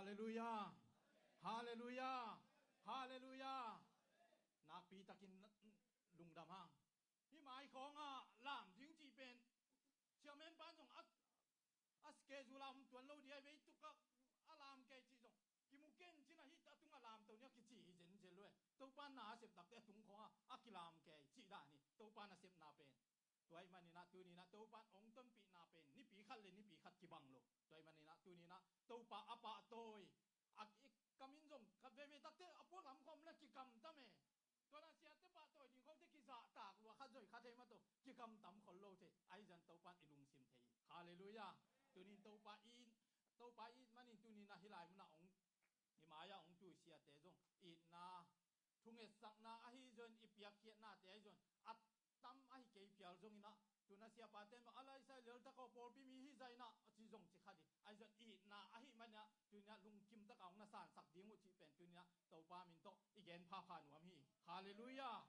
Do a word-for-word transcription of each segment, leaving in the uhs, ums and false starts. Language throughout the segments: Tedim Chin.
Halleluiah. Halleluiah. Halleluiah. Nakpi takin lungdam hang. Hih mai khawngah lam ding cih pen chairman pan zong a, a schedule a om tuan lo dih a, vei tukah a lam kei cih zong kimu ken cin a, hih a tungah lamto ni a kici hi zenzel lo e. Topa na a sep takte a tung khawngah a kilam kei cih dan hi. Topa nasepna pen tua ahih maninah tuninah Topa in hong tonpihna pen nipi khat le nipi khat kibang lo. Tua ahih maninah tuninah Topa a pahtawi a, i kamin zong khat veivei takte a puak lam khawm le kikamtam e. Tua dan siate pahtawi ding khawngte kizahtak lua, khat zoi khat hei mah tawh kikamtam khol lo thei. Ahi zan Topa in i lungsim thei hi. Halleluiah. Tunin Topa i, Topa i it manin tuninah hih lai munah hong, hih mai-ah hong tui siate zong itna, thungetsakna ahi zongin, i piakkhiatnate ahi zongin a tam ahi kei phial zonginah tuna siapate mah a laisai leltak aw, pawlpi mi hi zainah a ci zong ci kha dih. Ahi zongin itna ahih maninah tuninah lungkim takah hong na sansak ding uh cih pen tuninah Topa min tawh i gen phapha nuam hi. Halleluiah.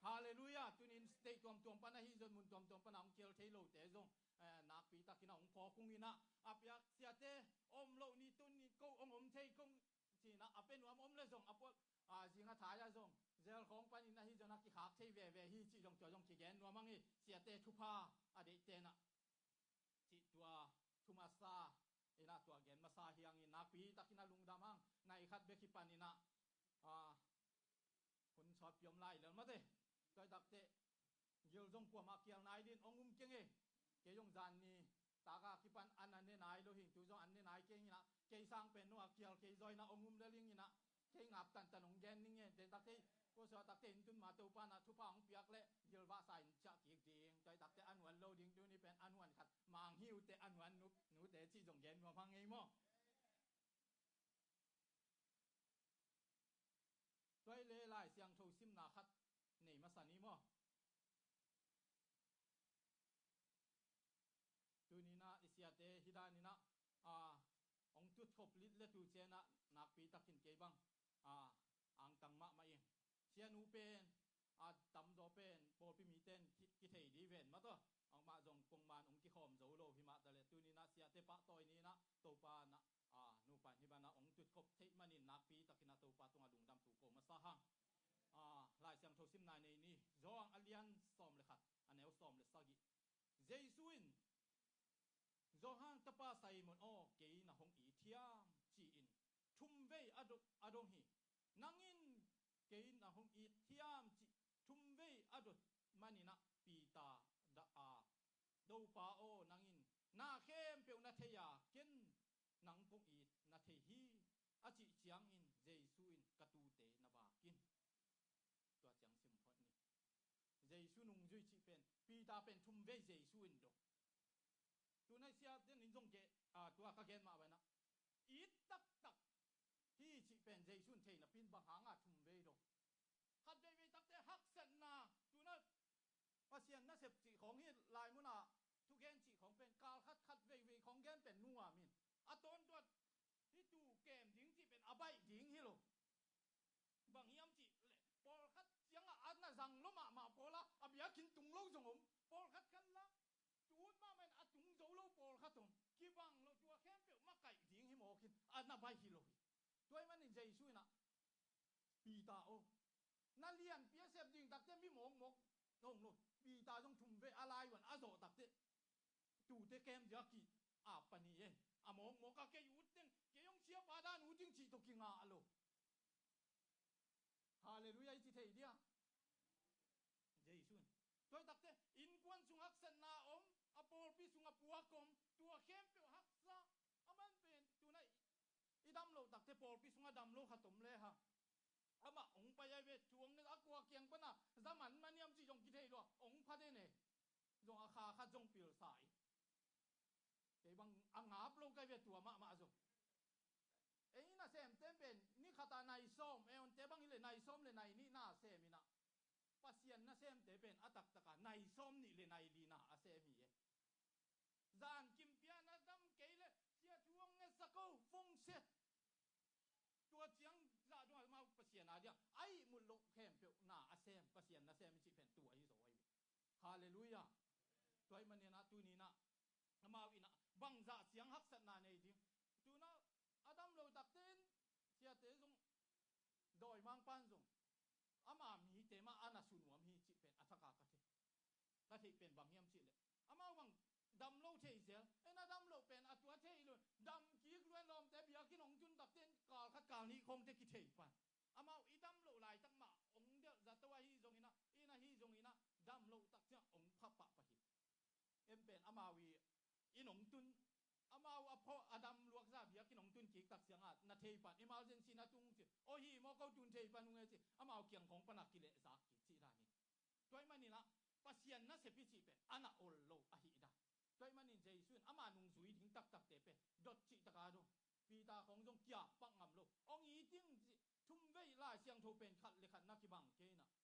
Halleluiah. Tunin state tuamtuam pan ahi zongin mun tuamtuam panah hong kial thei lote zong, eh, nakpi takinah hong phawk hunginah a piak siate om loh ni, tuni ko hong om thei kong cinah a pe nuam om le zong a puak, a, zing a thai-ah zong zel khawng panin ahi zongin a kikhak thei veve hi cih zong tua zong kigen nuam hang hi. Siate thupha a deih tenah cih tua thu masa inah tua gen masa hi hangin nakpi takin a lungdam hang. Nai khat bek hi paninah, a, hun sawtpi om lai lel mate. Tua hi takteh gil zong kuamah kial nai din hong um keng e. Kei zong zan ni taka kipan an an ne nai lo hing, tu zong an ne nai keng inah kei sang pen nua kial kei zaw inah hong um lel hing inah kei ngap tantan hong gen ning e. Den takteh puasuah takteh inn tun ma Topa inah thupha hong piak leh gilvahsa in ciah kik ding. Tua hi takteh a nuan lo ding, tuni pen a nuan khat mang hi uh teh, a nuan nu, nute cih zong gen nuam hang ei maw? Tua hi leh Lai Siangtho simna khat nei masa ni maw? Tuninah i siate hi daninah, a, hong tutkhop lit le tu cianah nakpi takin kei bang, a, angtang mahmah ing. Sianu pen, a, tamzaw pen pawlpi miten ki, kithei dih ven mah tawh, amah zong pongman hong kikhawm zo lo hi mah taleh tuninah siate pahtawi ninah Topa nah, a, nupa in hih banah hong tutkhop theih manin nakpi takinah Topa tungah lungdam thu ko masa hang. A, Lai Siangtho simna nei ni. Johan a lian sawm le khat, a neu sawm le sagih. Jesu in, Johan tapa Simon aw, kei na hong it hiam? Ci-in thumvei a do-, a dong hi. Nang in kei na hong it hiam? Cih thumvei a dot maninah Peter dah a, Topa aw, nang in na khempeuh na thei a, ken nang kong it na thei hi, a cih ciangin Jesu in, ka tuute na vak in. Tua ciang sim phot ni. Jesu nungzui cih pen, Peter pen thumvei Jesu in dong. Tuna i siate in zong gen, a, tua ka gen mah banah it taktak hi cih pen Jesu in thei napi in bang hanga thumvei dong? Khat veivei takte haksatna, tuna Pasian nasep cih khawng hi lai munah thugen cih khawng pen kal khat khat veivei khawng gen pen nuam in, a tawntuat hih tu kem ding cih pen a baih ding hi lo. Bang hiam cih leh pawlkhat ciangah a na zang lo mahmah pawl a, a biakinn tung lo zong om. Pawlkhat khat la tu ut mahmah in a tung zo lo pawlkhat om. Kibang lo, tua khempeuh makaih ding hi mawk in a na baih hi lo hi. Tua ahih manin Jesu inah, Peter aw, na lianpi a sep ding takte mi mawkmawk na om lo. Peter zong thumvei a lai un a zawh takte tuute kem dia ki a pani e. A mawkmawk a kei ut teng, kei hong siapa dan ut ding cih tawh kingah lo. Halleluiah i ci thei dia? Jesu in. Tua hi takte innkuan sung haksatna om, a pawlpi sungah puak om, tua khempeuh haksa. A man pen tuna i, i dam loh takte pawlpi sungah dam lo khat om le hang. Amah hong pai ai ve, thuang ne a kua kiang pana zaman maniam cih zong kithei lua, hong pha den e. Zong a kha khat zong pilsa i. Kei bang a ngap lo kai ve tua mahmah zong. Ei nasemte pen ni khata nai sawm, e onte bang hi le nai sawm le nai nih na sem inah, Pasian nasemte pen a taktaka nai sawm nih le nai li na a sem hi e. Zan kimpia na dam kei le sia thuang ngetsa ko fongset. Tua ciang zah dong amau Pasian a diang a ihmut loh khempeuh na a sem, Pasian nasem i cih pen tua hi zaw ahi ve. Halleluiah. Tua ahih maninah tuninah amau inah bangzah ciang haksatna nei ding? Tunah A dam lo takte in siate zong, dawimangpa in zong ama mite mah a na su nuam hi cih pen a thak a ka thei. Ka theih pen bang hiam cih leh, amau bang dam lo thei zel, en a dam loh pen a tua thei lo, dam kik lua in lawmte biakinn hong tun takte in kal khat kal nih khawngte kithei pan. Amau i dam loh laitak mah hong delh zato ahi zongin ah, in ahi zongin ah, dam loh tak ciang hong pha pah pah hi. En pen amau i inn hong tun, amau a phawk a dam luakza biakinn hong tun kik tak ciangah na thei pan, emergency na tung ci, aw hi maw, ko tun thei pan ung e ci, amau kiang khawng pan a kilehzak kik cih dan hi. Tua ahih manin ah Pasian nasep hi cih pen a na ol lo ahih dan. Tua ahih manin Jesu in ama nungzui ding taktakte pen dot cih taka dong, Peter khawng zong kiap pak ngam lo, hong it ing ci, thumvei Lai Siangtho pen khat le khat na kibang kei in ah,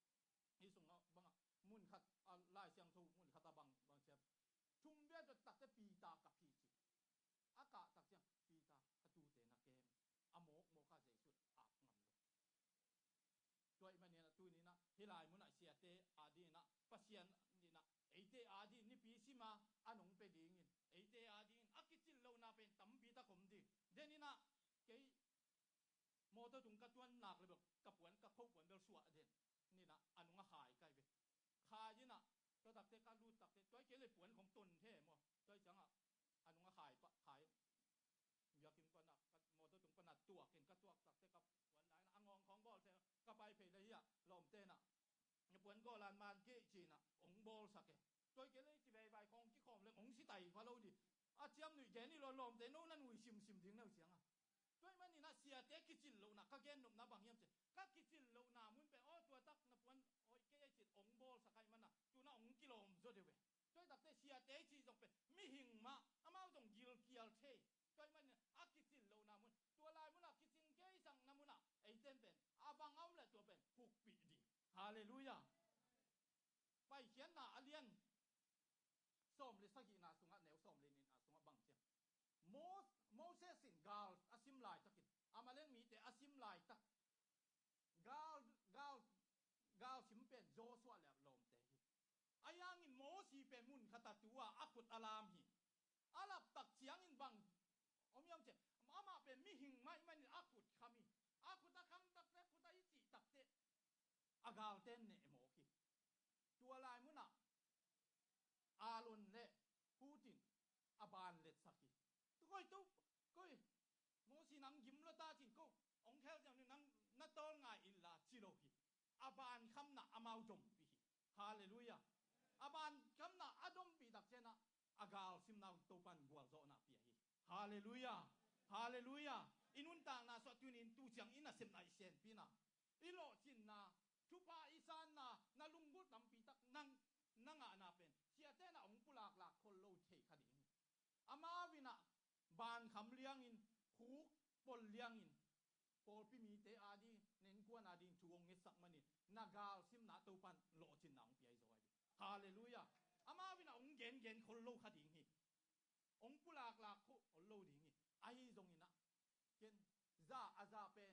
hih sungah bangah mun khat a, Lai Siangtho mun khat a bang, bang ciam, thumvei a dot takte Peter kap hi ci. A kah tak ciang Peter a tute na kem, a mawkmawk a Jesu in ap ngam lo. Tua ahih manin ah tuni in ah hih lai munah siate adingin ah, Pasian in ah eite adingin nipi sima a nong pia dingin, eite adingin a kicin lohna pen tampi tak om ding. Den in ah kei mawtaw tung ka tuan nak le bel ka puan, ka khopuan bel suah den in ah a nung a khai kai ve. Khai in ah tua takte ka lut takte, tua hi kei le puan khong ton the maw. Tua hi ciangah a nung a khai pah, khai in biakinn pan ah, ka mawtaw tung pan ah tuak in ka tuak takte ka puan la in ah a ngawng khong bawl the, ka pai phei le hi ah lawmte in ah na puan gawl an man kei ci in ah hong bawlsak e. Tua hi kei le ci veivai khong kikhawm le hong si tai pha lo di. A ciam nuih gen hi lo, lawmte no na nuih simsim ding neu ciangah. Tua ahih manin ah siate kicin lohna ka gen nopna bang hiam ci, ka kicin lohna mun pen aw tua tak na puan hoih kei a cin hong bawlsak ahih manin ah tu in ah hong kilawm zaw deuh e. Tua hi takte siate cih zong pen mihing mah, amau zong gilkial thei. Tua ahih manin a kicin lohna mun, tua lai munah kicing kei sakna munah eite in pen a bang a om le tua pen hukpih ding. Halleluiah. Paikhiatna a lian sawm le sagihna sungah, neu sawm le nihna sungah bang ciang, Mos-, Moses in gal a sim laitakin, Amalek mite a sim laitak, gal, gal, gal sim pen Joshua le lawmte hi. Ahi hangin Mosi pen mun khat a tu a, a khut a lam hi. A laptak ciangin bang om hiam cih leh, amah pen mihing mah ahih manin a khut kham hi. A khut a kham takte, khut a i cih takte a galte in nehmawk hi. Tua lai munah Aaron le Hur in a ban letsak hi. Koi to, koi, Mosi nang gim lo ta cin ko, hong khel ciang nang na tawl ngai inla ci lo hi. A ban khamna amau dompih hi. Halleluiah. A ban khamna a dompih tak ciangin ah a gal simna uh Topa'n gualzawhna pia hi. Halleluiah. Halleluiah. I nuntakna sungah tuni in tu ciang i nasepna i senpihna, i lawhcinna, thupha i sanna, na lunggulh tampi tak nang na ngahna pen siate in ah hong pulaklak khol lo thei kha ding hi. Amau in ah ban kham liangin, khuk pol liangin, pawlpi mite ading, innkuan ading thu hong ngetsak manin na gal simna Topa'n lawhcinna hong pia hi zaw ahi ve. Halleluiah. Amau in ah hong gengen khol lo kha ding hi. Hong pulaklak khol lo ding hi. Ahi zongin ah ken za a za pen,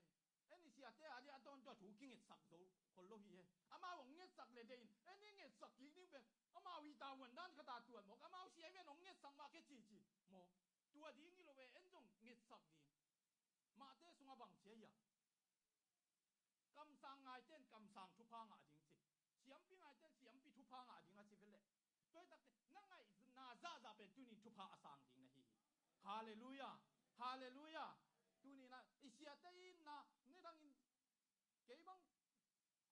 en i siate ading a tawntung a thu kingetsak zo khol lo hi e. Amau hong ngetsak le deih in, en i ngetsak kik ding pen amau hi ta, huan dan khat a tuan mawk, amau sia hi ven hong ngetsak mah kei ci ci mawk. Tua ding hi lo e, en zong ngetsak ding. Mahte sungah bang ci hiam? Kamsang ngaite in kamsang thupha ngah ding ci. Siampi ngaite in siampi thupha ngah ding a ci ve leh. Tua hi takte na ngaihna zahzah pen tuni in thupha a sang ding na hi hi. Halleluiah. Halleluiah. Tuni in ah i siate in ah, nidangin kei bang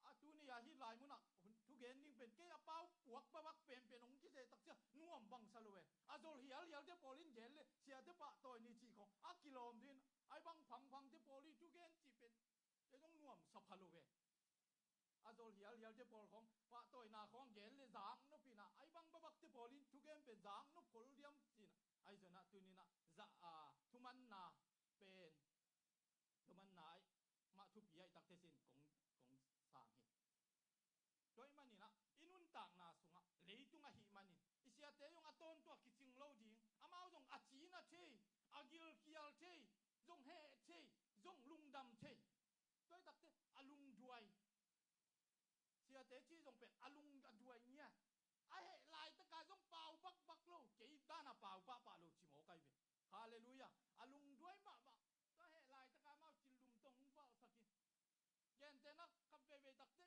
a tuni a hih lai munah thugen ding pen kei a pau puak babak penpen hong kizeh tak ciang nuam bangsa lo e. A zol hialhialte pawl in gen le siate pahtawi ni cih khawng a kilawm ding, ahi bang phangphangte pawl i thugen cih pen kei zong nuamsa pha lo e. A zol hialhialte pawl khawng pahtawina khawng gen le zaknop in ah, ahi bang babakte pawl in thugen pen zaknop khol diam ci in ah, ahi zongin ah tuni in ah za, a, thumanna pen, thumanna ahi mah thupi ahi takte sin kong, kong sang hi. Tua ahih manin ah i nuntakna sungah, leitung ahih manin i siate zong a tawntung a kicing lo ding. Amau zong a cina thei, a gilkial thei, zong heh thei, zong lungdam thei. Tua hi takte a lungduai. Siate cih zong pen a lung a duai ngiat. A heh laitaka zong pau bakbak lo, kei dan a pau pahpah lo ci mawk ahi ve. Halleluiah. A lungduai mahmah. Tua he Gentehna khat veivei takte,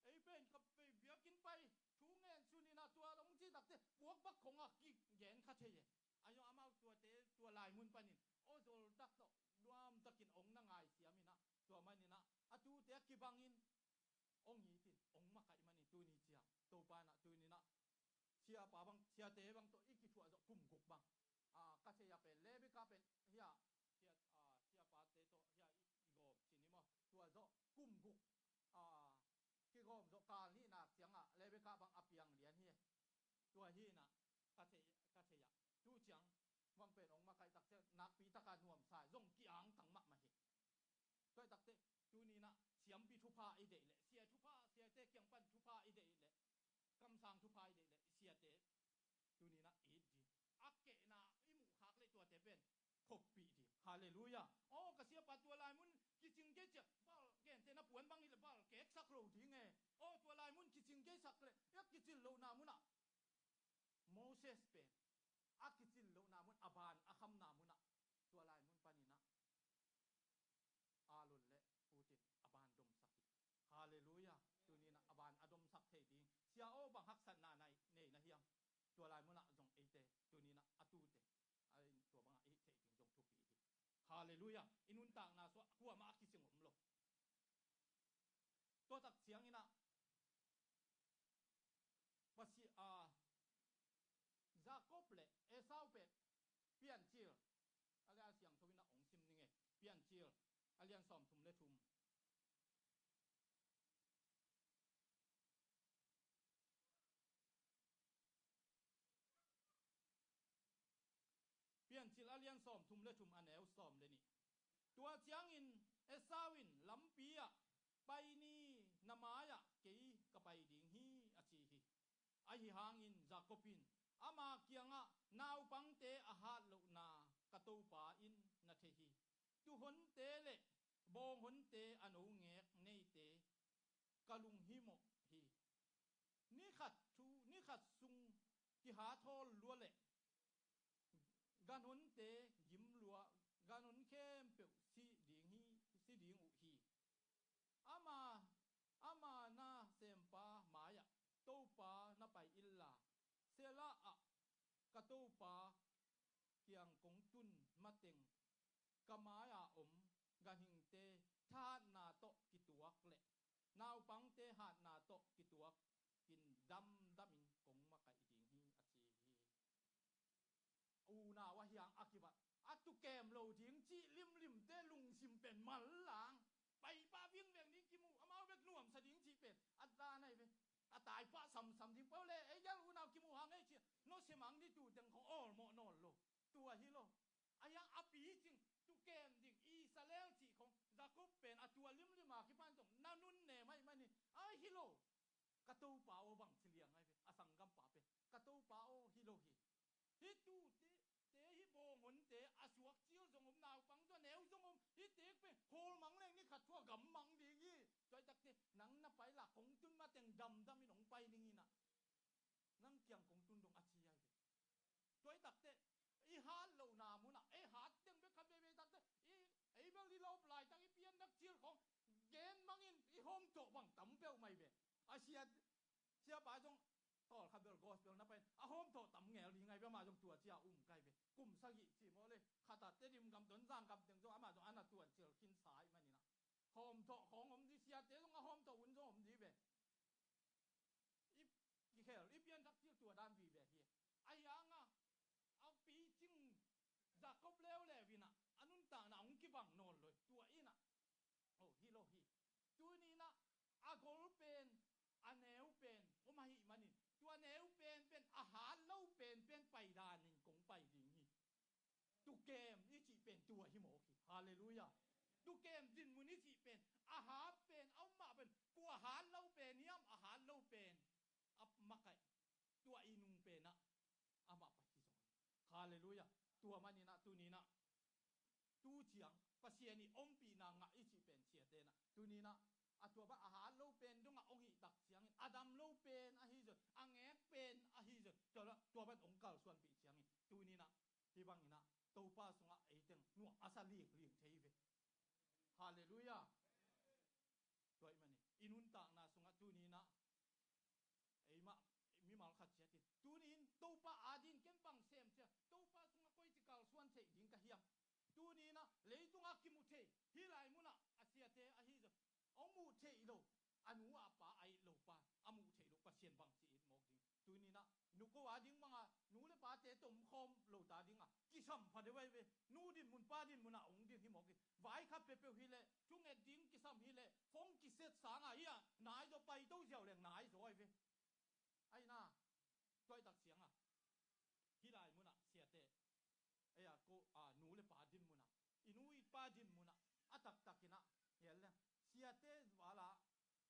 ei pen khat vei biakinn pai, thu ngen sun in ah tua hong ci takte puak bak khong a kigen kha thei e. Ahi zong amau tuate tua lai mun panin aw zoltak tawh nuamtakin hong na ngaisiam in ah, tua manin ah a tute a kibangin hong it in hong makaih manin tuni ciang Topa in ah tuni in ah siapa bang, siate bang tawh i kithuah zawh kum guk bang. A, ka thei a pen Lebeka pen hia, sia, a, siapate tawh hia i, i gawm sin i maw. Tua zawh kum guk, a, kigawm zawh kal nihna ciangah Lebeka bang a piang lian hi. Tua hi in ah ka thei, ka thei ah tu ciang bang pen hong makaih tak ciang nakpi taka nuamsa zong ki-angtang mahmah hi. Tua hi takte tuni in ah siampi thupha i deih leh, sia thupha, siate kiang pan thupha i deih leh, kamsang thupha i deih leh, siate tuni in ah it ding, a kehna i muh khak leh tuate pen khoppih ding. Halleluiah. Aw ka siapa tua lai mun kicing kei ciah, bal gentehna puan bang hi leh bal keksak lo ding e. Aw tua lai mun kicing keisak leh, a kicin lohna munah Moses pen a kicin lohna mun, a ban a khamna munah tua lai mun panin ah Aaron le Hur in a ban domsak hi. Halleluiah. Tuni in ah a ban a domsak thei ding sia aw bang haksatna nei, nei na hiam? Tua lai munah zong eite tuni in ah a tute a in tua bangah i hih theih ding zong thupi hi. Halleluiah. I nuntakna suah kuamah a kicing om lo. Tua tak ciangin ah Pasi-, a, Jacob le Esau pen Piancil a lian siangtho in ah hong sim ning e. Piancil a lian sawmthum le thum. Piancil a lian sawmthum le thum a neu sawm le nih. Tua ciangin Esau in lampi ah pai ni, na mai-ah kei ka pai ding hi a ci hi. Ahi hangin Jacob in ama kiangah naupangte a hat lohna ka topa in na thei hi. Tuhonte le bawnghonte a no ngek neite ka lunghimawh hi. Ni khat thu, ni khat sung kihat hawl lua leh ganhonte gim lua, ganhon khempeuh si ding hi, si ding uh hi. Ama, ama na sempa mai-ah Topa na pai inla, Selah ah ka topa kiang kong tun mateng ka mai-a om ganhingte thahatna tawh kituak le naupangte hatna tawh kituakin damdamin kong makaih ding hi, a ci hi. Unau ahi hang a kibat a tukem lo ding cih limlimte lungsim pen manlang, paipah vingveng ding kimu, amau bek nuamsa ding cih pen a dan ahi ve. A taipah samsam ding pau le ei gel unau kimu hang ei ci a, nawsia mang ni tu teng khong awlmawh nawn lo. Tua hi lo. Ahi hang a picing tukem ding Israel cih khong Jacob pen a tua limlim a kipan zong na nunnem ahih manin, ahi lo. Ka topa aw, bang ci liang ahi ve, a sanggampa pen ka topa aw hi lo hi. Hih tute, te hih bawnghonte a suak cil zong om, naupang zong neu zong om, hihte pen hawlmang leng ni khat thu a gammang ding hi. Tua hi takte nang na pai la kong tun mateng damdamin hong pai ding hi na, nang kiang kong tun dong a ci ahi ve. Tua hi takte i hat lohna munah, ei hat teng bek khat veivei takte i, ei bel i lawp laitak i piannak cil khong gen mangin i hawmthawh bang tam peuhmah hi ve. A sia, siapa zong tawlkhat bel gospel na pai a hawmthawh tam ngel ding ahi ve, amah zong tua cia um ka hi ve. Kum sagih ci maw le, khat a Tedim gam Tonzang gam teng zong amah zong a na tuancil khinsa ahih manin ah hawmthawh khawng om ding, siate zong a hawmthawh hun zong om ding ve. I, i khel i pianthak cil tua dan vive hi. Ahi hanga a picing Jacob leuleu inah a nuntakna hong kibang nawn lo hi. Tua inah, oh, hi lo hi. Tuni inah a gol pen, a neu pen om ahih manin, tua neu pen pen a hat lo pen pen paidanin kong pai ding hi. Tukem i cih pen tua hi mawk hi. Halleluiah. Tukem dinmun i cih pen a hat pen, a om mah pen, kua hat lo pen hiam, a hat lo pen a makaih, tua i nung penah amah pai hi zaw hi. Halleluiah. Tua maninah tuninah tu ciang Pasian i ompihna ngah i cih pen siatenah tuninah a tua bang a hat lo pen dongah hong hih tak ciangin a dam lo pen ahi zaw, a ngek pen ahi zaw, tua, tua bang hong kalsuanpih ciangin tuninah hih banginah Topa sungah eiteng nuam a sa likling thei ve. Halleluiah. takna sungah tuni-in ah eimah mimal khat ciat in tuni-in Topa adingin ken bang sem cia, Topa sungah koici kalsuan theih ding ka hiam? Tuni-in ah leitungah kimu thei hih lai munah a siate ahi zong hong muh theih lo, a nu a pa a it lo pa a muh theih lo Pasian bangci it mawk ding. Tuni-in ah nu ko ading banga nu le pate tomkhawm lo ta dinga kisam pha deuh ahi ve. Nu dinmun pa dinmunah hong ding hi mawk hi. Vai khat peuhpeuh hileh thunget ding kisam hileh phone kiset sanga hi-ah naizaw paito ziau leng naizaw ahi ve. Aina tuaitak cianga hih lai munah siate ei-a ko a nu le pa dinmunah, i nu i pa dinmunah a taktakinah hial leng siate vala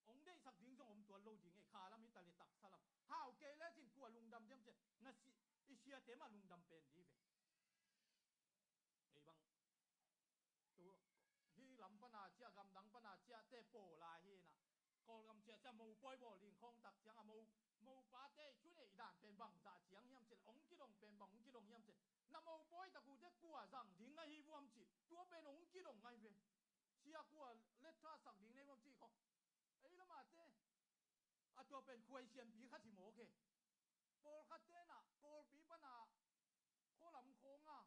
hong deihsak ding zong om tuan lo ding ei. Kha lam hi ta le taksa lam hau kei lecin kua lungdam diam cia na si, i siate mah lungdam pen di ve. Ei bang tu hih lam pana ciah gamdang pana ciahte paw lai hinah Kawlgam ciah ciah mopawi bawl ding khawng tak cianga mo mopate i thuneih dan pen bangzah ciang hiam cileh hong kidong pen bang hong kidong hiam cileh na mopawi tak ute kua zang ding na hi vuam cih tua pen hong kidong ngai ve. Sia kua letthasak ding na hi vuam cih khawng ei lamate a tua pen khuai sianpi khat hi mawk he. Pawlkhat tenah Kawlpi pana khualam khawnga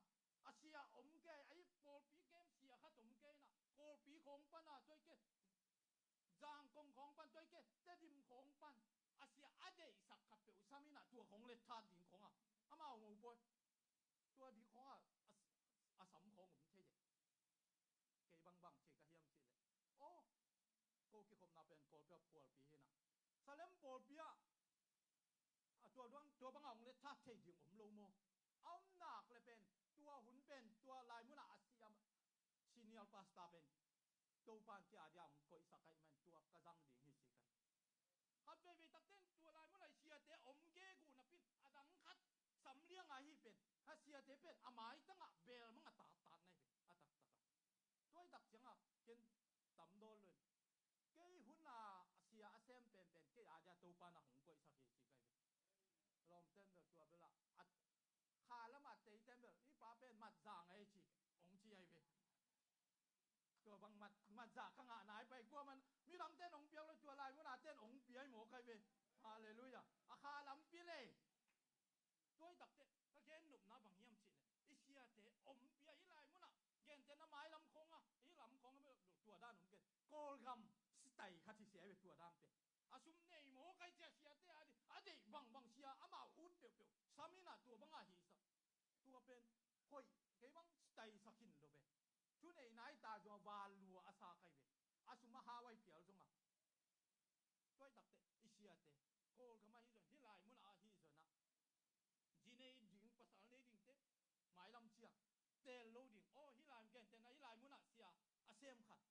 a sia om kei a i Kawlpi kem sia khat om kei inah Kawlpi khawng pana tuai kei Zangkong khawng pan tuai kei Tedim khawng pan a sia a deihsak khat peuh sam inah tua khawng letthat ding khawnga amau mopawi tua ding khawnga a, a sam khawng om thei e. Kei bangbang ci ka hiam cihleh aw ko kikhopna pen Kawlpi ah phualpi hinah Salem pawlpi ah a tua bang tua banga hong letthat thei ding om lo maw? A om nak le pen tua hun pen tua lai munah a siam senior pastor pen Topan ki adia hong koihsak ahi man tua ka zang ding hi ci ka hi. Khat veivei takten tua lai munah i siate om gegu napin a dang khat samlianga hi pen a siate pen a maitangah beel manga tattat na hi pen a taktakah tuaitak ciangah ken tamdawl loin kei huna a sia a sem penpen kei adia Topa na hong koihsak hi ci kai ve. Lawmten bel tua bela a kha lama teiten bel i pa pen matzang ei ci hong ci ai ve. Tua bang mat matzah ka ngah nai pai kua man midangten hong piak lo tua lai muna ten hong piai maw kai ve. Halleluiah. A kha lampi le tuai takte ka gen nopna bang hiam cihleh i siate ompia hi lai munah gentehna mailam khawnga hi lam khawnga tua dan om ken Kawlgam sitai khat hi sia ve tua dan pen a sum nei maw kai cia siate a deih bangbang sia amau ut peuhpeuh saminah tua banga hisa tua pen hoih kei bang sitai sakhin lo ve. Thunei nai ta zong a val lua a sa kai ve a sum a hau ai pial zonga tuai takte i siate Kawlgam ahi zon hi lai munah ahi zonah zi nei ding pasal nei dingte mailam ciang tel lo ding aw hi lai gentehna hi lai munah sia a sem khat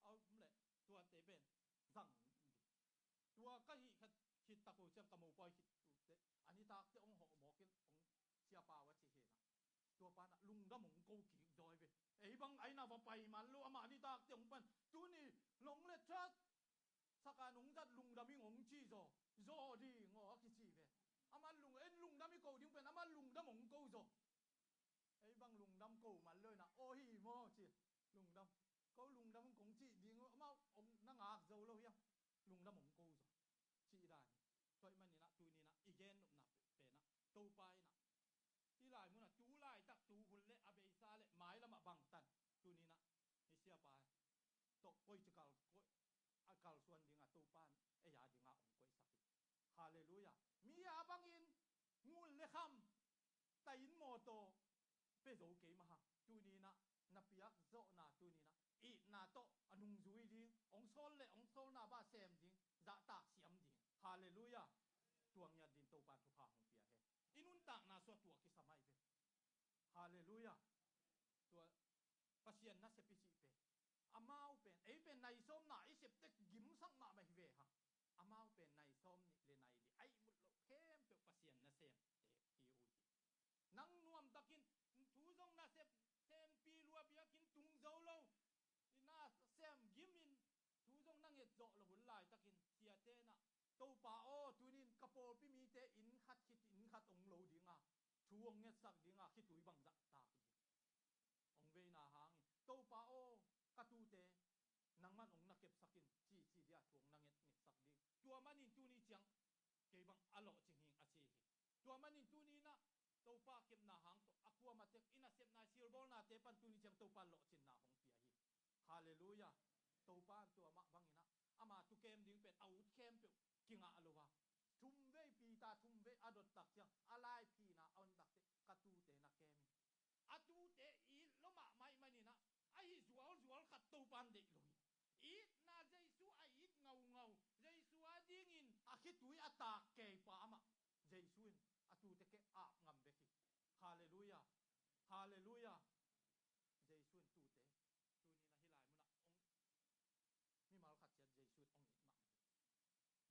a um leh tuate pen zang ding tua ka hih khat khit tak uh ciang ka mopawi khit uhte a nitakte hong hawh mawkin hong siapa uh a ci hinah tua panah lungdam hong ko kik zawi ve. Ei bang aina va pai man lo amah nitakte hong pan tuni long le that saka nong zat lungdam ing hong ci zaw zaw ding aw a kici ve. Aman lung en lungdam i ko ding pen aman lungdam hong ko zaw. Ei bang lungdam ko man lo inah aw hi maw ci lungdam ko lungdam kong cih ding amau na ngak zo lo hiam? Lungdam hong ko zaw cih dan hi. Tua ih maninah tuninah i gen nopna penah Topa inah hih lai munah tu laitak tu hun le a beisa le mailamah bangtan tuninah i siapa tawh koici kal a kalsuan dinga Topa in ei a dinga hong koihsak hi. Halleluiah. Mi a bangin ngun le kham tain mawtaw pia zo kei maha tuninah na piak zawhna tuninah itna tawh a nungzui ding hong sawl le hong sawlna ba sem ding zahtak siam ding. Halleluiah. Tua ngiat din Topan thupha hong pia he i nuntakna sua tua kisam ahi ve. Halleluiah. Tua Pasian nasep i cih pen amau pen ei pen nai sawmna i septek gimsak mahmah hi ve hang. Amau pen nai sawm nih le nai li aih mut loh khempeuh Pasian nasemte hi uh hi. Nang nuamtakin thu zong nasep sempi lua biakin tung zo lo i nasem gimin thu zong na nget zawh lo hun laitakin siatenah Topa aw tunin ka pawlpi mite inn khat khit inn khat ong lo dinga thu ong ngetsak dinga khitui bangzah tak ding ong veina hangin Topa aw ka tute nangman hong na kepsak in, ci ci dia thu hong na ngetngetsak ding. Tua manin tuni ciang kei bang a lawhcing hing a ci hi. Tua manin tuni-in ah Topa kepna hang tawh a kuamah tek i nasepna, i silbawlnate pan tuni ciang Topa lawhcinna hong pia hi. Halleluiah. Topa in tua mah bangin ah ama thukem ding pen a ut khempeuh kingah lo a, thumvei, Peter thumvei a dot tak ciang a laiphina a on tak teh, ka tute na kem in. A tute it lo mahmah ahih manin ah, ahi zualzual khat Topa in deih lo hi. Itna, Jesu a it ngaungau, Jesu a dingin a khitui a tak keipa amah Jesu in a tute keh ap ngam bek hi. Halleluiah. Halleluiah. Jesu in tute tuni-in ah hih lai munah hong, mimal khat ciat Jesu in hong it mahmah hi.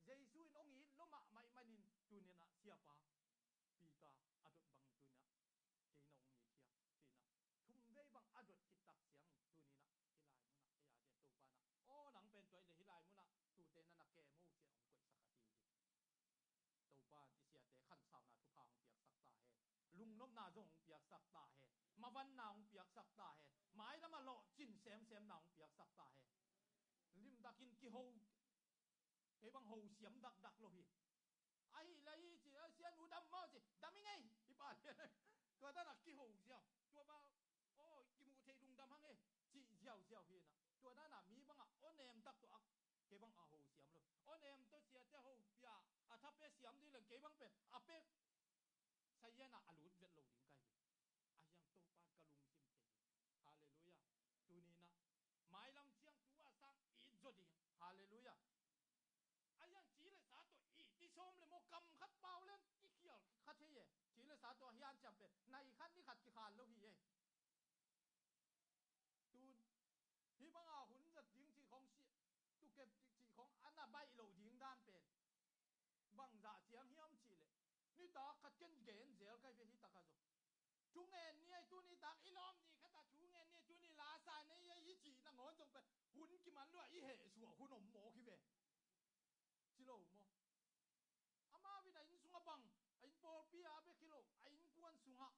Jesu in hong it lo mahmah ahih manin tuni-in ah siapa Peter a dot bangin tuni-in ah kei na hong it hi a, ci-in ah thumvei bang a dot khit tak ciangin tuni-in ah hih lai munah ei a dia Topa in ah, aw, nang pen tua hi leh hih lai munah tute na na kem o, ci-in hong koihsak ahi hi. Topa in i siate khansauna thupha hong piaksak ta hen. Lungnopna zong hong piaksak ta hen. Mavanna hong piaksak ta hen. Mailam a lawhcin semsemna hong piaksak ta hen. Limtakin kiho, kei bang ho siam dakdak lo hi. Ahi leh hi ci, "A, Sia nu dam maw?" ci, "Dam ing ei, i pa lian ei." Tua dan a kiho ziau. Tua bang, "Aw, kimuh theih lungdam hang e," cih ziauziau hi-in ah, tua dan a mi bang a aw nem tak tawh a, kei bang a ho siam lo. Aw nem tawh siate ho pia, a tha pe siam ding leng kei bang pen a pe sayan a a lut vet lo ding ka hi ve. Ahi zong Topa in ka lungsim thei hi. Halleluiah. Tuni-in ah mailam ciang tu a sang it zaw ding. Halleluiah. Ahi zong ci le sa tawh it i sawm le maw, kam khat pau len kikhial kha thei e. Ci le sa tawh a hi hanciam pen nai khat ni khat kikhal lo hi e. Tun hih banga hun zat ding cih khawng, si, tukep cih khawng a na baih loh ding dan pen bangzah ciang hiam cih leh, nitak khat ken gen zel ka hi ve, hih takah zong. Thu ngen ni ei, tuni tak i lawm ni khat ah thu ngen ni ei, tuni lasa ni ei, i cih nangawn zong pen hun kiman lua i hehsuah hun om mawk hi ve. Ci lo maw? Amau in a inn sungah bang, a inn pawlpi ah bek hi lo, a innkuan sungah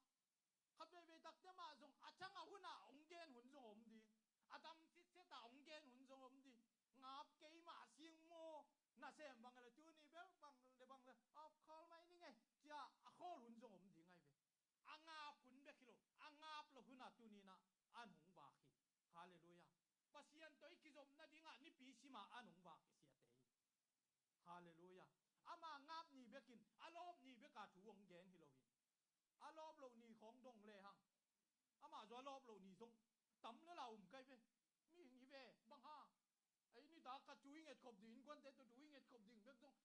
khat veivei takte mah zong a thang a hun ah hong gen hun zong om ding, a dam sitset ah hong gen hun zong om ding. Ngap keimah sing maw, nasem bang le tuni bel bang le bang le a khawl mai ning ei, ci-a a khawl hun zong om ding ahi ve. A ngap hun bek hi lo, a ngap loh hun ah tuni-in ah an hong vak hi. Halleluiah. Pasian tawh i kizopna dingah nipi simah an hong vak i siate hi. Halleluiah. Ama ngap ni bekin, a lawp ni beka thu hong gen hi lo hi. A lawp loh ni khawng dong le hang, amah zong a lawp loh ni zong tam le la um ka hi ve. Mihing hi ve, bang hang. Ei, nitak khat thu i ngetkhop ding, innkuante tawh thu i ngetkhop ding bek zong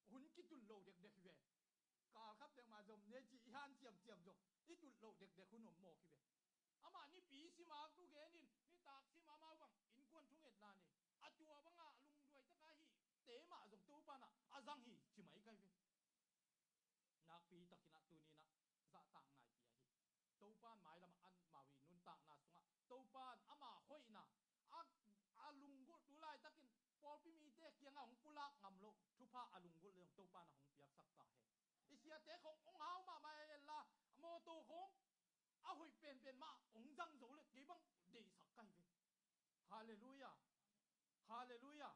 hun kitulh loh dekdek hi ve. Kal khat dek mah zom ni ei cih i hanciamciam zong i tulh loh dekdek hun om mawk hi ve. Amah nipi sim a thu gen in, nitak sim a amau bang innkuan thungetna nei, a tua bangah lungduai taka hihte mah zong Topa in ah a zang hi ci mai ka hi ve. Nakpi takin ah tuni-in ah zahtakna i pia hi. Topa in mailamah amau i nuntakna sungah Topa in ama hoihna, a, a lunggulh tu laitakin pawlpi mite kiangah hong pulak ngam loh thupha a lunggulh le zong Topa in ah hong piaksak ta hen. I siate khawng hong hau mahmah hen la, a mawtaw khawng a hoih penpen mah hong zang zo le kei bang deihsak ka hi ve. Halleluiah. Halleluiah.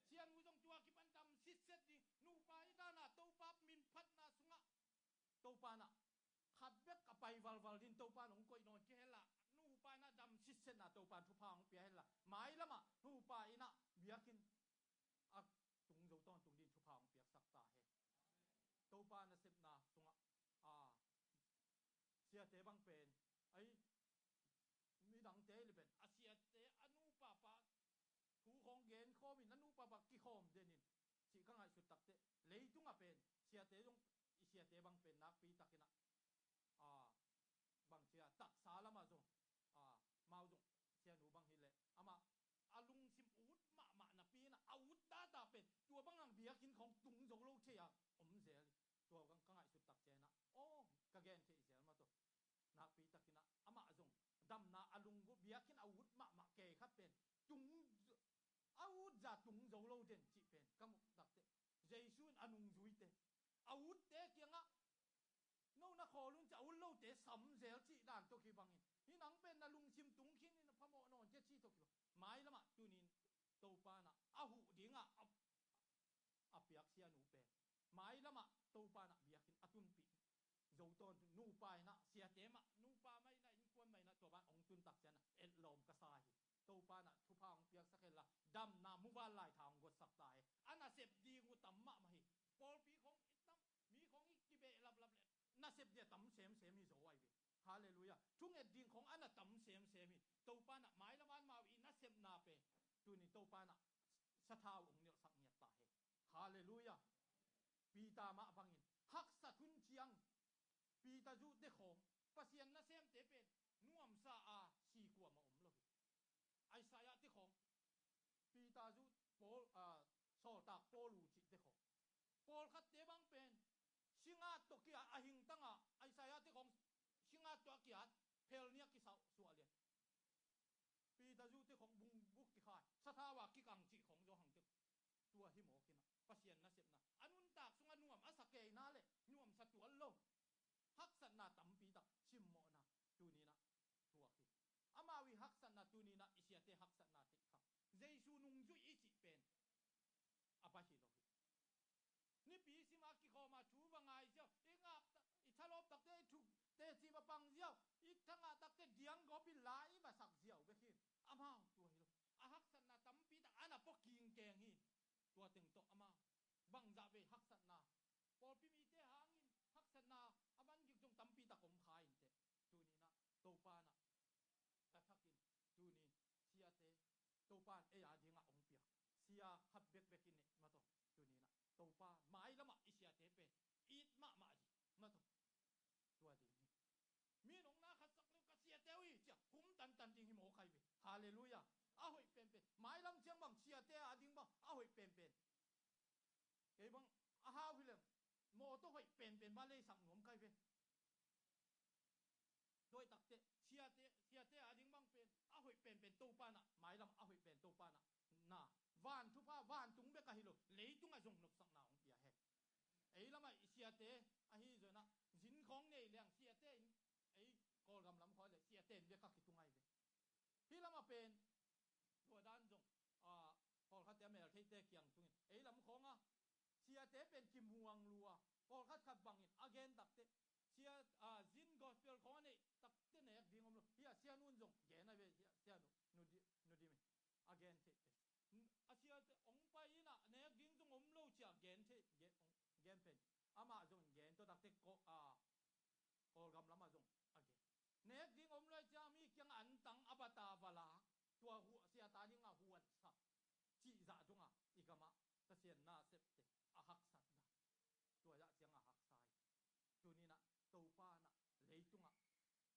Sianu zong tua kipan dam sitset ding, nupa i dan a Topa minphatna sungah Topa in ah khat bek a pai valval ding Topa in hong koih nawn kei hen la, nupa in ah dam sitsetna Topa in thupha hong pia hen la, mailamah nupa in ah biakinn a tung zo tawntung ding thupha hong piaksak ta hen. Topa nasepna sungah, a, siate bang pen, ei, midangte le pen a siate a nupa pa thu khawng gen khawmin a nupa pa kikhawm den in cih ka ngaihsut takteh, leitungah pen siate zong, i siate bang pen nakpi takin ah, a, bang ci a, taksa lamah zong, a, amau zong, sianu bang hi leh amah a lungsim ut mahmah napi-in ah a ut data pen tua bang ang biakinn khawng tung zo lo thei a om zel hi. Tua bang ka ngaihsut tak ciangin ah, aw, ka gen theih zel mah tawh, nakpi takin ah amah zong damna a lunggulh, biakinn a ut mahmah kei khat pen tung, a ut zah tung zo lo den cih pen ka muh takteh, Jesu in a nungzuite, a utte kiangah, "No na khawl un," ci a, ut lote sam zel cih dan tawh kibangin, "Hih nang pen na lungsim tung khin in a phamawh nawn kei," cih tawh kibang. Mailamah tunin Topa in ah a huh dingah a, a piak sianu pen mailamah Topa in ah biakinn a tunpih zo tawntung. Nupa in ah, siate mah, nupa mah in ah, innkuan mah in ah, tua ban hong tuntak ciangin ah etlawm ka sa hi. Topa in ah thupha hong piaksak hen la, damna muvanlai tha hong guatsak ta hi. A nasep ding uh tam mahmah hi. Pawlpi khong i tam, mi khong i kibehlaplap le nasep ding a tam semsem hi zo ahi ve. Halleluiah. Thunget ding khong a na tam semsem hi. Topa in ah mailam an mau i nasepna pen tunin Topa in ah sathau hong nelhsak ngiat ta hi. Halleluiah. Peter mah bangin haksat hun ciang Peter zuhte khawng, Pasian nasemte pen nuamsa a si kuamah om lo hi. Isaiah te khawng, Peter zuh Paul, ah, sawltak Paul uh cihte khawng, pawlkhatte bang pen singat tawh kia a hingtangah, Isaiah te khawng singat tawh a kiat, phel nih a kisauh suah lian. Peter zuhte khawng bungbuk kikhai, sathau a kikang cih khawng zo hangte. Tua hi mawk in ah Pasian nasepna a nuntak sungah nuam a sa keina le nuamsa tuan lo haksatna tampi tak simmawhna tunin ah thuak hi. Amau i haksatna tunin ah i siate haksatna theih kha. Jesu nungzuih i cih pen a pai hi lo hi. Nipi sima kikhawma thu va ngai ziau, i ngap tak, i thalawp takte, i thuk teci va pang ziau, i thangah takte diang gawp in la i va sak ziau bek hi. Amau tua hi lo. A haksatna tampi tak a na pua kingkeng hi. Tua teng tawh amau bangzah vei haksatna, pawlpi mite hangin haksatna a man gik zong tampi tak om kha inteh. Tunin ah Topa in ah ka thakin tuni siate Topa in ei a dingah hong piak sia khat bekbek in neih mataw. Tunin ah Topa mailamah i siate pen it mahmah ding mataw. Tua ding hi. Mi nong na khat sak leu ka siate uh hi cia hum tantan ding hi mawk ahi ve. Halleluiah. A hoih penpen mailam ciang bang siate a ding bang a hoih penpen. Kei bang a hau hi leng mawtaw hoih penpen ba leisak nuam kai ve. Tua hi takteh siate, siate a ding bang pen a hoih penpen Topa in ah, mailam a hoih pen Topa in ah na van thupha vantung bek ahi lo, leitungah zong nopsakna hong pia hen. Ei lamah i siate ahi zongin ah zin khawng nei leng siate in, ei Kawlgam lam khawng le siate in bek a kitung ahi ve. Hih lamah pen tua dan zong, ah, pawlkhatte a meltheite kiang tungin ei lam khawngah siate pen kimuang lua, pawlkhat khat bangin a gen takteh sia, ah, zin gospel khawng a neih takteh nek ding om lo. Hiah sianu in zong gen a ve, hiah sianu Nu Di, Nu Dim in a gen theih pen a siate hong pai in ah nek ding zong om lo cia gen theih, gen, gen pen amah zong in gen tua takteh ko, ah, Kawlgam lamah zong a gen. Nek ding om lo hi cia mi kiangah antang a bata va lak, tua huah siate a dingah huansa cih zah dongah i gamah Pasian nasepte a haksatna tua zah ciangah haksa hi. Tuninah Topa nah leitungah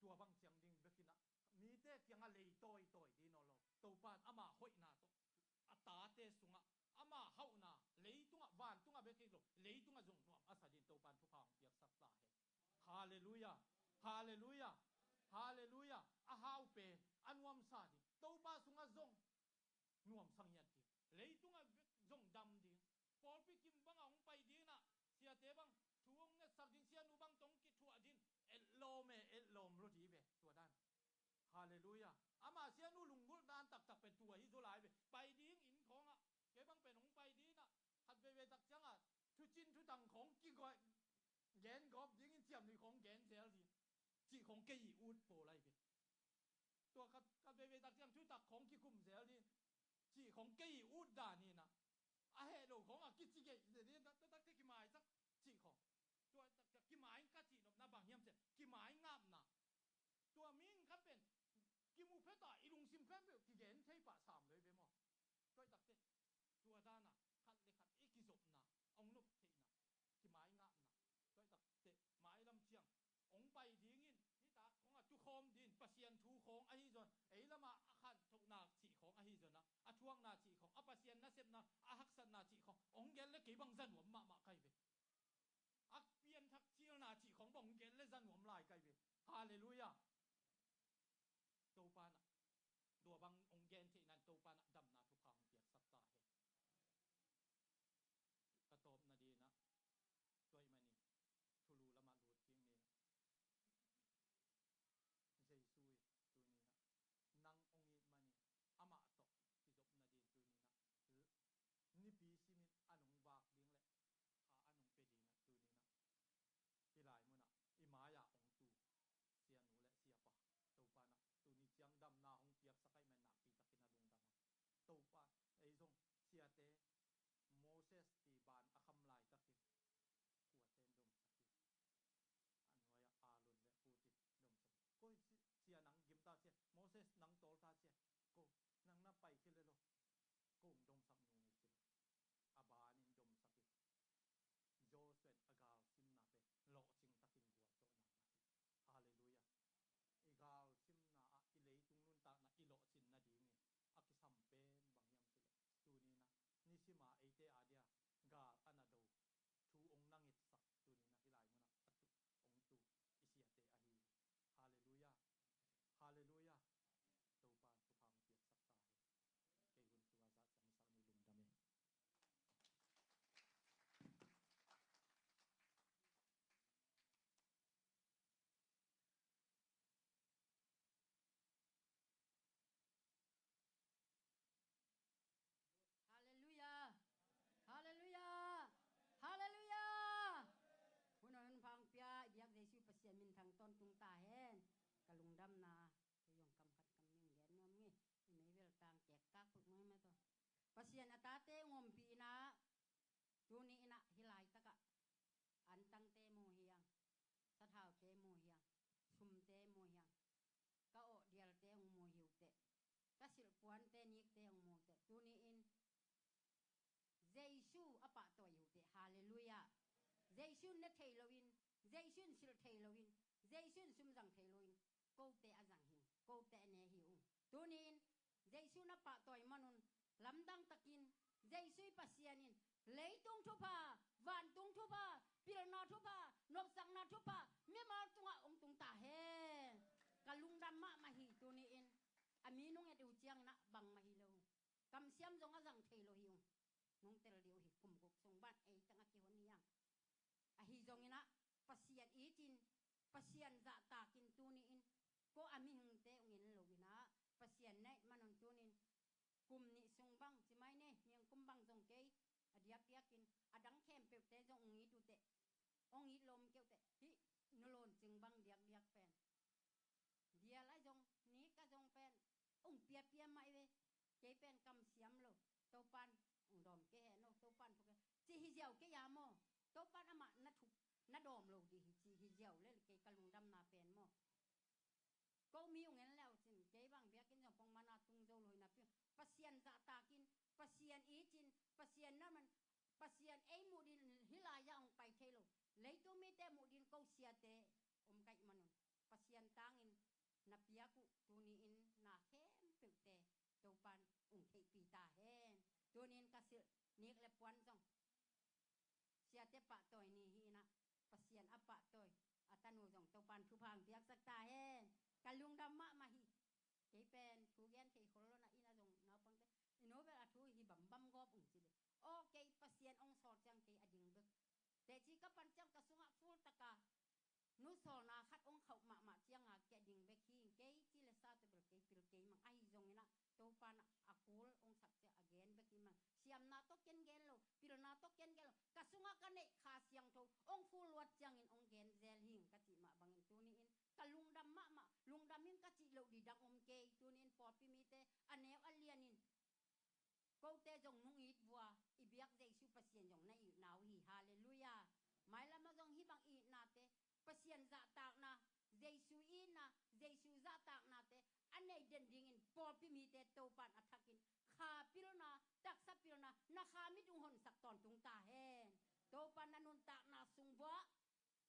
tua bang ciang ding bekinah mite kiangah lei tawitawi ding nawn lo. Topa in ama hoihna tawh a tate sungah ama hauhna leitungah vantungah bek hi lo, leitungah zong nuam a sa ding Topa in thupha hong piaksak ta hen. Halleluiah. Halleluiah. Halleluiah. A hau pen a nuamsa ding Topa sungah zong nuamsa ngiat ding, leitungah zong dam ding. Pawlpi kim bangah hong pai dinah siate bang thu hong ngetsak ding, sianu bang tawh hong kithuah ding. Etlawm e, etlawm lo dih ve tua dan. Halleluiah. Ama sianu lunggulh dan taktak pen tua hi zaw lai ve. Pai ding inn khawngah kei bang pen hong pai dinah khat veivei tak ciangah thucin thutang khawng kigawi gen gawp dingin ciamnuih khawng gen zel ding cih khawng kei i ut pawl ahi ve. Tua khat, khat veivei tak ciang thutak khawng kikum zel ding cih khawng kei i ut dan hinah a heh lo khawngah kici geih ding, tua takte kimaisak cih khawng. Tua takte kimai ka cih nopna bang hiam ciah kimai ngapna. Tua mi in khat pen kimu phet ah i lungsim khempeuh kigen thei pah sam lo hi ve maw? Tua hi takte tua danah khat le khat i kizopna a hong nop theihna, kimai ngapna. Tua hi takte mailam ciang hong pai dingin nitak khawngah tukhawm ding Pasian thu khawng ahi zon, ei lamah a khanthohna cih khawng ahi zonah a thuakna cih khawng, a Pasian nasepna a haksatna cih khawng hong gen le kei bang za nuam mahmah kai ve. A pianthak cilna cih khawng bang hong gen le za nuam lai kai ve. Halleluiah. Topa nah tua bang hong gen theihna in Topa nah damna thupha hong piaksak ta hen. Ka tawpna dinah tua ahih manin thulu lamah lut kik ninah Jesu in tuninah nang hong it manin amah tawh damna hong piaksak ahih manin nakpi takin a lungdam a. Topa, ei zong siate, Moses pi ban a kham laitakin kuate in domsak hi. A nuai-ah Aaron le Hur in domsak hi. Ko hi si-, sia nang gim ta sia, Moses nang tawl ta sia, ko nang na pai khia le lo, ko hong domsak nung hi ci lo. A banin domsak hi. Joshua in a galsimna pen lawhcing takin gualzawhna ngah hi. Halleluiah. I galsimna ah, i leitung nuntakna i lawhcin nadingin a kisam pen bang hiam cih leh, tuni-in ah nisima eite adia gal a na do thu hong na ngetsak, tuni-in ah hih lai munah a tu, hong tu i siate ahi hi. Halleluiah. Halleluiah. Topa in thupha hong piaksak ta hen. Kei hun tua zah ciang i sak ni, lungdam hi. Halleluiah. Halleluiah. Halleluiah. Hun hun phang pia i biak Jesu Pasian minthang tawntung ta hen. Ka lungdamna thu zong kam khat kam nih gen nuam nge. I mei bel tang kek kak puk mai ma to. Pasian a tate hong ompih in ah, tuni-in ah hih laitakah antangte mu hi hang, sathaute mu hi hang, sumte mu hi hang, ka awhdialte hong mu hi uh teh, ka silhpuante nikte hong mu uh teh, tuni-in Jesu a pahtawi uh teh. Halleluiah. Jesu ne thei loin, Jesu in silh thei loin, Jesu in sum zang thei loin, kote a zang hi ung, kote a ne hi ung. Tuni-in Jesu na pahtawi manun lamdang takin Jesu i Pasian in leitung thupha, vantung thupha, pilna thupha, nopsakna thupha mimal tungah hong tung ta hen. Ka lungdam mahmah hi. Tuni-in a mi nung et uh ciangin ah bangmah hi lo. Kamsiam zong a zang thei lo hi ung. Nung tel dih uh hi, kum guk sung ban ei teng a kihon hi hang. Ahi zongin ah Pasian itin, Pasian zahtakin tuni-in ko a mihingte hong en loin ah, Pasian na et manun tuni-in kum nih sung bang ci mai ni, niangkum bang zong kei, a diakdiakin a dang khempeuhte zong hong it uh teh, hong it lo om kei uh teh, hih nulawn cing bang diakdiak pen, dial a zong, nik a zong pen hong piapia mah hi ve. Kei pen kamsiam lo, Topan hong dawm kei hen aw, Topan thuk kei ci hi ziau kei a maw. Topan amah na thuk, na dawm lo dih hi ci hi ziau le kei ka lungdamna pen maw. Ko mi hong en le uh cin, kei bang biakinn zong pongmana tung zo lo hi napi, Pasian zahtakin, Pasian itin, Pasian na man, Pasian ei muh din hih lai-ah hong pai thei lo, leitung mite muh din ko siate om ka hih manun, Pasian tangin na piak uh tuni-in na khempeuhte Topan hong theihpih ta hen. Tuni-in ka silh nik le puan zong siate pahtawi ni hi-in ah, Pasian a pahtawi a tanu zong Topan thupha hong piaksak ta hen. Ka lungdam mahmah hi. Kei pen thu gen thei khol lo na, inn ah zong naupangte, i nu bel a thu hi bambam gawp ung ci dih. Aw, kei Pasian hong sawl ciang kei a ding bek. Teci ka pan ciang ka sungah full taka nu sawlna khat hong khauh mahmah cianga kei a ding bek hi. Kei ci le sa tawh bel kei pil kei mang. Ahi zongin ah Topa in a kul hong sak ciang a gen bek hi mang. Siamna tawh ken gen lo, pilna tawh ken gen lo, ka sungah ka neih Kha Siangtho hong full luat ciangin hong gen zel hing ka cih mah bangin tuni-in ka lungdam mahmah. Lungdam hing ka cih loh didang om kei. Tuni-in pawlpi mite a neu a lianin kote zong nung it vua i biak Jesu Pasian zong na itna uh hi. Halleluiah. Mailamah zong hih bang itnate, Pasian zahtakna, Jesu itna, Jesu zahtaknate a nei den dingin pawlpi mite Topan a thakin kha pilna, taksa pilna, na kha mit hong honsak tawntung ta hen. Topan na nuntakna sung vuah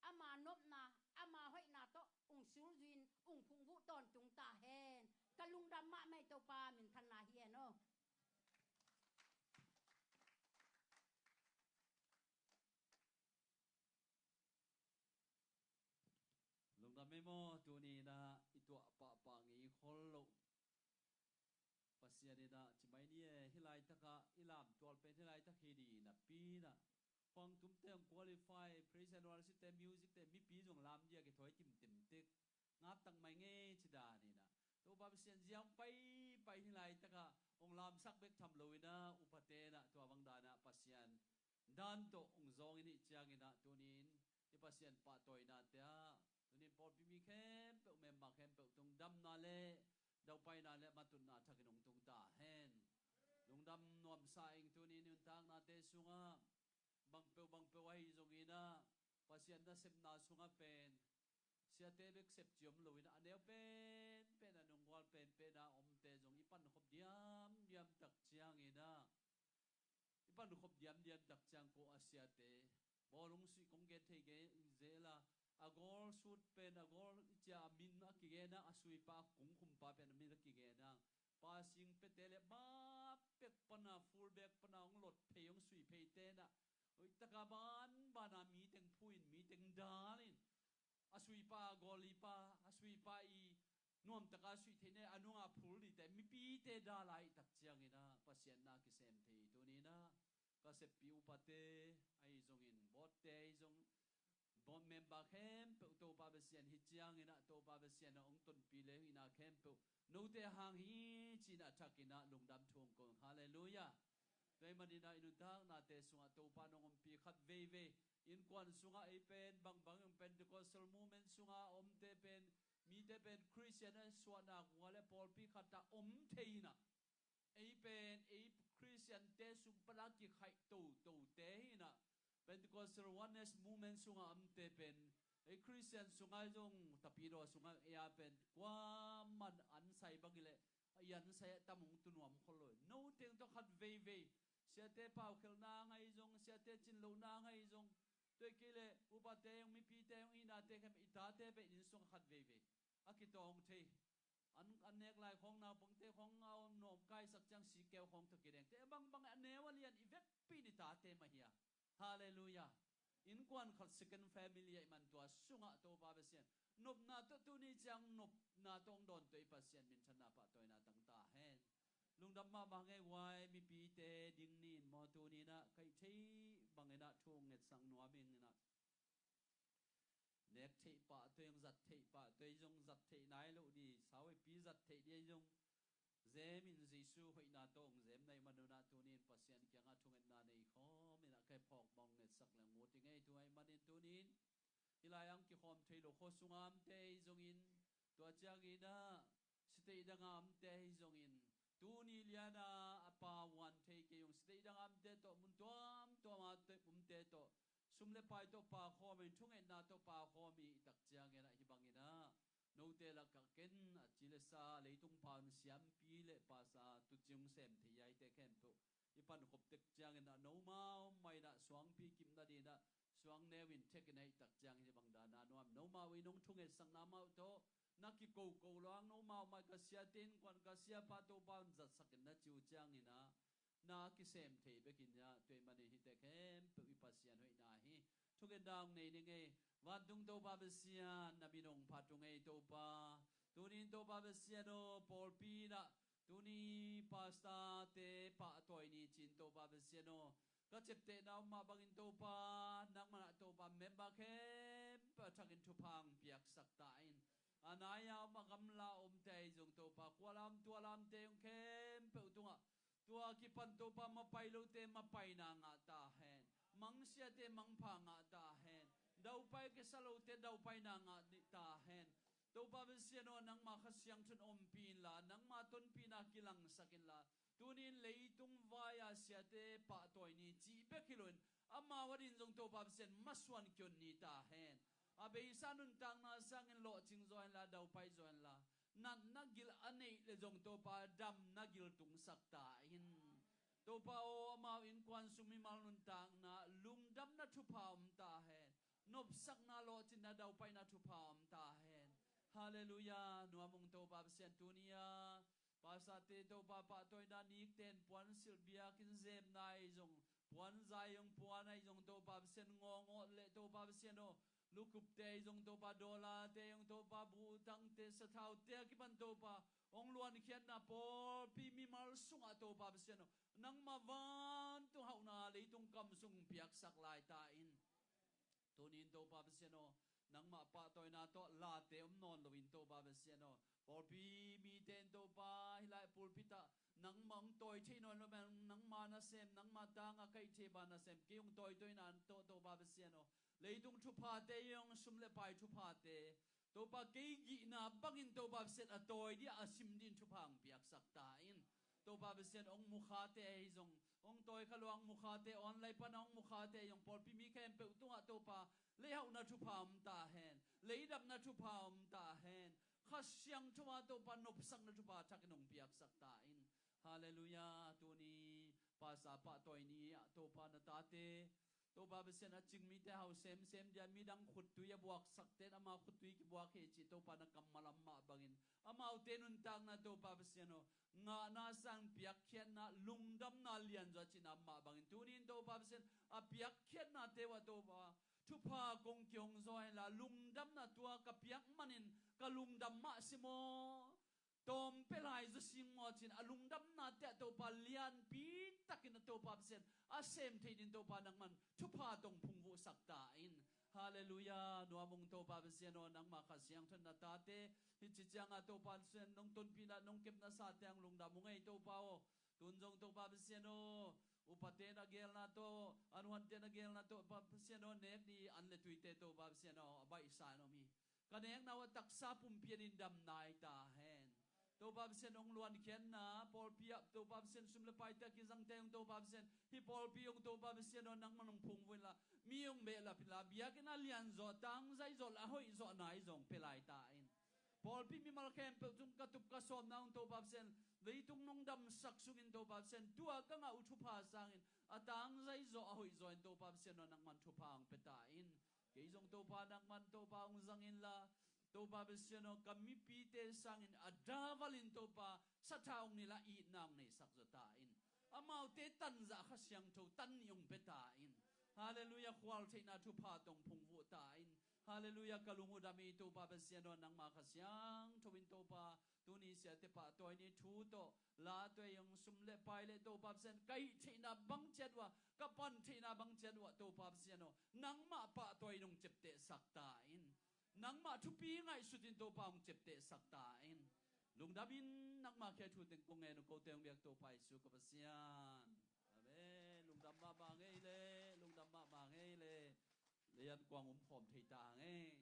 ama nopna, ama hoihna tawh hong sulzuin hong phungvuh tawntung ta hen. Ka lungdam mahmah hi. Topa minthanna hi hen aw. Lungdam ei maw, tuni-in ah i tuah pahpah ngei khol loh Pasian in ah ci mai ni e, hih laitakah i lamtual pen hih laitak hi dih napi-in ah, khuangtumte hong qualify, praise and worship te, music te, mipi zong lam dia kithawi timtim tik. Ngap tak mai ngei ci dan in ah, Topa Pasian zia hong paipai hih laitakah hong lamsak bek tham loin ah, upate in ah tua bang dan ah Pasian dan tawh hong zawng in hih ciangin ah, tuni-in i Pasian pahtawinate ah tuni-in pawlpi mi khempeuh, member khempeuh tung damna le daupaina le matutna thakin hong tung ta hen. Lungdam nuamsa ing. Tuni nuntaknate sungah bangpeuh bangpeuh ahi zongin ah, Pasian nasepna sungah pen siate bek sep ci om loin ah, a neu penpen a nunggual penpen a omte zong i pankhop diamdiam tak ciangin ah, i pankhop diamdiam tak ciang ko a siate bawlung suih kong gen thei gen zel a, a gawl sut pen a gawl i cia a min a kigen a, a suipa a kung khumpa pen a min a kigen a, pasing pete le ma pek pana full back pana hong lot phei hong sui phei tenah hoihtaka banbana miteng phuin miteng dalin a suipa a gawlipa a suipa i nuamtaka suih theih ne a nunga phul dite mipite dalai tak ciangin ah Pasian na kisem thei tuninah ka seppi upate ahi zongin bawtte ahi zong bawt member khempeuh Topa Pasian hi ciangin ah Topa Pasian a hong tonpi le huihna khempeuh note hang hi cinah thakinah lungdam thu hong ko. Halleluiah. Tua ahih maninah i nuntaknate sungah Topa nong ompi khat veivei innkuan sungah ei pen bangbang in Pentecostal movement sungah omte pen mite pen Christian a suahna kua le pawlpi khatah om thei inah ei pen ei Christian-te sung pana kikhaih totote hinah Pentecostal Oneness Movement sungah amte pen ei Christian sungah zong tapidaw sungah ei a pen kuaman ansai bangin leh i ansai ah tam hong tunuam khol lo. Noteng tawh khat veivei siate paukhelhna ngaih zong siate cinlohna ngaih zong tuai kei leh upate hong mipite hong ihnate khem i tate beh inn sungah khat veivei a kitawng thei an, an nek lai khawng naupangte khawng a om nawm kaisak ciang sikeu khawng tawh kidengte bangbang a neu a lian i vekpi ni tate mah hi a. Halleluiah. Innkuan khat second family a i man tua sungah Topa Pasian nopna tawh tuni ciang nopna tawh hong dawn tawh i Pasian minthanna pahtawina tang ta hen. Lungdam mahmah ngei uai mipite ding ni in maw tuninah kaih thei banginah thu hong ngetsak nuam inginah nek theih pah tuai zong zat theih pah tuai zong zat theih nai loh di sauhepi zat theih di zong zemin Jesu hoihna tawh hong zem naih manunah tunin Pasian kiangah thungetna nei khawminah kai phawk bang ngetsak le ngut i ngei tu ahih manin tunin hih lai ang kikhawm thei lo khua sungamte ahi zongin tua cianginah sitei danga amte ahi zongin tuni liana a pa uan thei kei ung sitei danga amte tawh mun tuamtuama umte tawh sum le pai tawh pakhawmin thungetna tawh pakhawmi i tak cianginah hih banginah note lakah ken a ci le sa leitung pan siampi le pasa tuciung sem thei aite khempeuh i pankhop tek cianginah nomau mainah suangpi kipna dinah suang neu in thekin a hih tak ciang hih bang dana nuam nomau i nong thungetsakna amau tawh na kikoko luang nomau mai ka siate innkuan ka siapa Topa hong zatsakin na ci uh cianginah na kisem thei bekin ah tuai manin hihte khempeuh i Pasian hoihna hi. Thungetna hong nei ni ngei. Vantung Topa Pasian na min hong phat uh ngei Topa. Tunin Topa Pasian aw pawlpi inah tuni pastor-te pahtawi ni cin Topa Pasian aw ka ciaptehna om mah bangin Topa nangmah ah Topa member khempeuh a thakin thupha hong piaksak ta in a nai-a om a gamla omte ahi zong Topa kuala om tuala omte hong khempeuh tungah tua kipan Topa mapai lote mapaina ngah ta hen. Mangsiate mangpha ngah ta hen. Daupai kisa lote daupaina ngah ta hen. Topa Pasian aw nangma Kha Siangtho in ompih inla nangma tonpihna kilangsak inla tunin leitung vai-a siate pahtawi ni cih bek hi loin amau adin zong Topa Pasian masuan kion ni ta hen. A beisa nuntakna sangin lawhcing zaw inla daupai zaw inla natna gil a neih le zong Topa damna gil tungsak ta in. Topa aw amau innkuan sung mimal nuntakna lungdamna thupha om ta hen. Nopsakna lawhcinna daupaina thupha om ta hen. Halleluiah. Nuam ung Topa Pasian tuni-a pastor-te Topa pahtawina nikten puansilh biakinn zemna ahi zong puanzai hong puan ahi zong Topa Pasian ngawngawh le Topa Pasian aw lukupte ahi zong Topa dawlate ahi zong Topa buhtangte sathaute a kipan Topa hong luankhiatna pawlpi mimal sungah Topa Pasian aw nangma vantung hauhna leitung kam sung piaksak lai ta in. Tunin Topa Pasian aw nangmah pahtawina tawh late om nawn loin Topa Pasian aw pawlpi mite in Topa hih lai pulpit ah nangmah hong tawi thei nawn lo men nangma nasem nangma tanga kaih thei ba nasem kei hong tawitawina tawh Topa Pasian aw leitung thuphate hong sum le pai thuphate Topa, kei gihna bangin Topa Pasian a tawi dih a sim dih in thupha hong piaksak ta in. Topa Pasian hong mukhate ahi zong, hong tawi kha lua hong mukhate, online pana hong mukhate ahi zong, pawlpi mi khempeuh tungah Topa, leihauhna thupha om ta hen, leidamna thupha om ta hen, Kha Siangtho a Topa nopsakna thupha thakin hong piaksak ta in. Halleluiah. Tuni Pasa pahtawi ni ah Topa na tate, Topa Pasian a cing mite hau semsem dia, midang khuttui a buaksakte in ama khuttui kibuak hi cih Topa na kammal a om mah bangin, amaute nuntakna Topa Pasian aw, ngahna sang piakkhiatna, lungdamna lianzaw a cihna om mah bangin, tuni in Topa Pasian a piakkhiatnate uh ah Topa thupha kong kihong zaw hen la, lungdamna tua ka piak manin ka lungdam mah si maw, tawm pia lai zaw sing maw cin, a lungdamnate ah Topa lianpi takin a Topa Pasian a sem thei din Topa nangman thupha tawh phungvuhsak ta in. Halleluiah. Nuam ung Topa Pasian aw, nangmah Kha Siangtho in na tate hih ci ciangah Topa Pasian nong tonpihna nong kepna sate ah lungdam ung ei Topa aw. Tun zong Topa Pasian aw, upate na gelna tawh, a nuhante na gelna tawh Topa Pasian aw, nek dih an le tuite Topa Pasian aw, a baihsa in om hi. Ka nekna uh a taksa pumpi a in dam nai ta hen. Topa Pasian hong luankhiatna, pawlpi ah Topa Pasian sum le paite a kizangte hong Topa Pasian, hih pawlpi hong Topa Pasian aw nangman hong phungvuh inla, mi hong behlap inla, biakinn a lianzaw, tangzai zaw le a hoih zaw nai zong pia lai ta in. Pawlpi mimal khempeuh tung ka tup ka sawmna hong Topa Pasian, leitung nong damsak sungin Topa Pasian, tua ka ngah uh thupha sangin a tangzai zaw a hoih zaw in Topa Pasian aw nangman thupha hong pia ta in. Kei zong Topa nangman Topa hong zang inla, Topa Pasian aw, ka mipite sangin a davalin Topa sathau hong nila, itna hong neisak zaw ta in. Amaute tanzah Kha Siangtho tan nih hong pia ta in. Halleluiah. Khual theihna thupha tawh phungvuh ta in. Halleluiah. Ka lung uh dam hi Topa Pasian aw, nangmah Kha Siangtho in Topa, tuni siate pahtawi ni thu tawh, la tawh ei hong sum le pai le Topa Pasian, ka hih theihna bang ciat uh ah, ka pan theihna bang ciat uh ah Topa Pasian aw, nangmah pahtawi in hong ciaptehsak ta in. Nangmah thupi ngaihsut in Topa hong ciaptehsak ta in. Lungdam in nangmah kiang thu teng kong ngen uh, kote hong biak Topa Jesu ka Pasian. Amen. Lungdam mahmah ngei le, lungdam mahmah ngei le. Leian kuang um khawm thei ta ngei.